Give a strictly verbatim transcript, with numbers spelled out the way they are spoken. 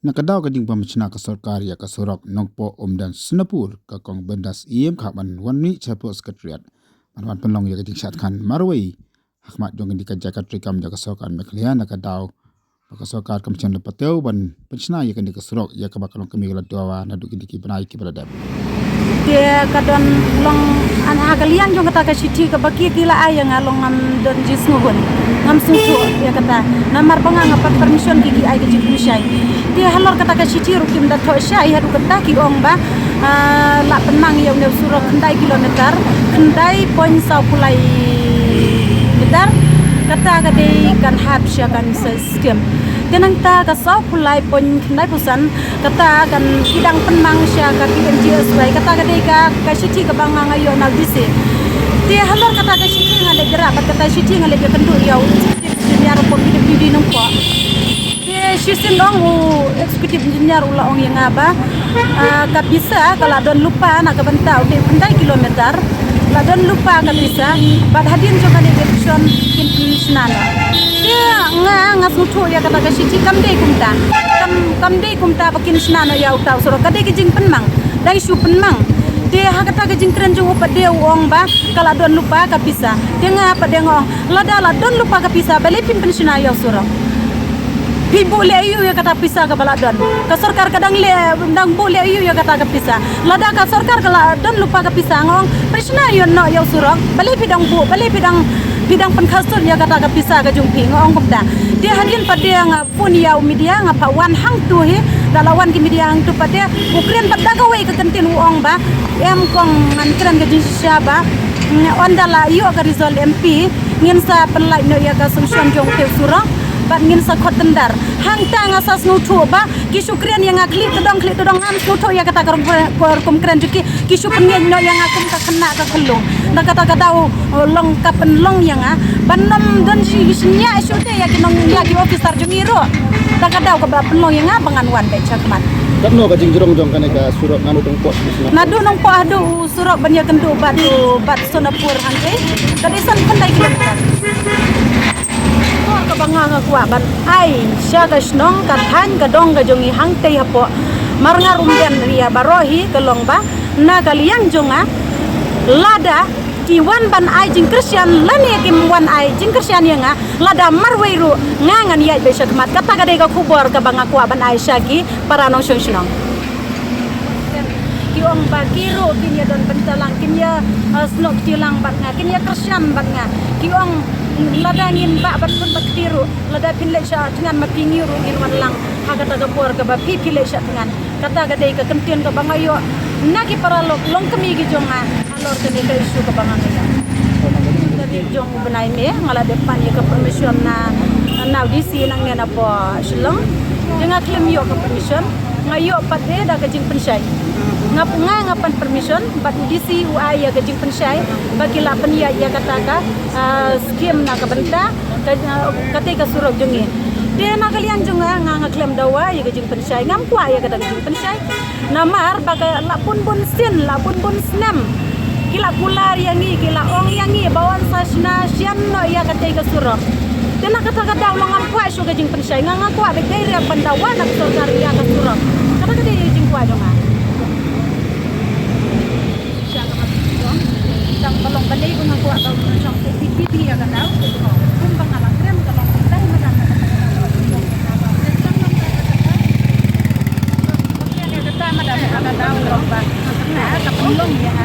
Na ka daw ka jingpynshna ka sorkar ïa ka surok Nongpoh Umden Sonapur, ka Kong Bindas Ïem ka ban wan mih shapoh Secretariat ban wan pynlong ïa ka jingshad khan marwei ha khmat jong kane ka jaka treikam jong ka sorkar Meghalaya, na ka daw ba ka sorkar kam shym la patew ban pynshna ïa kane ka surok ïa kaba ka long kmie ka la dawa naduh kine ki bnai kiba la dep. Te ka don long, an ha ka liang jong kata ka shithi kaba ki ki la ai ïa nga long ngam don jingsngewhun, ngam sngewthuh ïa kata. Namar ba nga nga pat permission ki ki ai ka jingpynshai. Te halor kata ka shithi ruh kim da thoh shai haduh kata ki ong ba, ah, la pynmang ïa une u surok khyndai kilometer, khyndai point saw phew lai meter. Kata ka dei kan hap sha kan sa skim. Te nangta ka saw phew lai point khyndai phew san, kata kan ki dang pynmang sha ka P M G S Y, kata ka dei ka, ka shithi kaba nga nga ïoh na u D C. Te halor kata ka shithi nga leit ïarap bad kata shithi nga leit ïakynduh ïa u Executive Engineer u P W D Nongpoh. Te shisien ong u Executive Engineer u la ong ïa nga ba, ah, ka pisa ka la don lypa na ka bynta u dei khyndai kilometer. La don lypa ka pisa, bad hadien jong kane ka election kin, kin shna noh. Te nga, nga sngewthuh ïa kata ka shithi kam dei kumta. Kam, kam dei kumta ba kin shna noh ïa uta u surok. Ka dei ka jingpynmang. Dang shu pynmang. Te ha kata ka jingkren jong u pat de u ong ba ka la don lypa ka pisa. Te nga pat de nga ong, lada la don lypa ka pisa, balei phin pynshna ïa u surok? Phi buh leh aïu ïa kata pisa kaba la don? Ka sorkar ka dang leh, dang buh leh aïu ïa kata ka pisa? Lada ka sorkar ka la don lypa ka pisa, nga ong pynshna ïa u surok. Balei phi dang buh, balei phi dang, phi dang pynkhatsuit ïa kata ka pisa ka jong phi, nga ong kumta. Te hadien pat de nga phone ïa u media, nga phah wan hangtu hi, da la wan ki media hangtu pat de u kren pat da kawei ka kyntien u ong ba, em kong, ngan kren ka jingshisha ba, mm, ynda la ïoh ka result M P, ngin sa pynlait noh ïa ka sanction jong u surok, bad ngin sa khot tender. Hangta nga sa sngewthuh ba ki shu kren ïa nga khlieh tdong khlieh tdong, ngam sngewthuh ïa kata ka rukom, ka rukom kren jong ki, ki shu pynngeit noh ïa nga kum ka khynnah ka khyllung. Na kata ka daw, eh, long ka pynlong ïa nga ban ym don shi, shi nia shu te ïa ki nong, ïa ki officer jong ngi ruh. Na ka daw kaba pynlong ïa nga ba ngan wan beit shakhmat. Katno ka jingjrong jong kane ka surok naduh Nongpoh? Naduh Nongpoh haduh u surok ban ïakynduh bad u, bad Sonapur hangtei, ka dei san khyndai kilometer. Ka bor kaba nga nga kwah ban ai sha ka shnong, ka thaiñ, ka dong ka jong ngi hangtei hapoh Marngar Umden area baroh hi ka long ba, na ka liang jong nga, lada ki wan ban ai jingkyrshan lane kim wan ai jingkyrshan ïa nga, lada marwei ruh nga ngan ïaid beit shakhmat. Kata ka dei ka khubor kaba nga kwah ban ai sha ki para nongshong shnong. Ki ong ba ki ruh kin ïa don bynta lang, kin ïa, eh, snoh kti lang bad nga, kin ïa kyrshan bad nga. Ki ong lada ngin bah bad pun bad kti ruh, lada phin leit sha thngan ma phi, ngi ruh ngin wan lang ha kata ka por kaba phi phi leit sha thngan. Kata ka dei ka kyntien kaba nga ïoh na ki paralok longkmie ki jong nga halor kane ka issue kaba nga nga ïoh. Tarik jong u bnai May nga la dep pan ïa ka permission na, na u D C nangne napoh Shillong. Te nga khlem ïoh ka permission, nga ïoh pat de da ka jingpynshai. Nga, nga, nga pan permission bad u D C u ai ïa ka jingpynshai ba ki la pynïaid ïa kata ka, ah, scheme na ka bynta ka, ah, kata ka surok jong ngi. Te na ka liang jong nga, nga, nga khlem dawa ïa ka jingpynshai, ngam kwah ïa kata ka jingpynshai. Namar ba ka la bun bun sien, la bun bun snem ki la kular ïa ngi, ki la ong ïa ngi ba wan sa shna shian noh ïa kata ka surok. Te na kata ka daw long ngam kwah shuh ka jingpynshai, nga, nga kwah beit direct ban dawa na ka sorkar ïa ka surok. Kata ka dei ka jingkwah jong nga. Sha ka mat jong, tang ba long balei ba nga kwah ba nga shong P P P ïa ka daw. Kum ba nga la kren ka long balei ma ka, ka daw long ba nga ka pynlong ïa nga.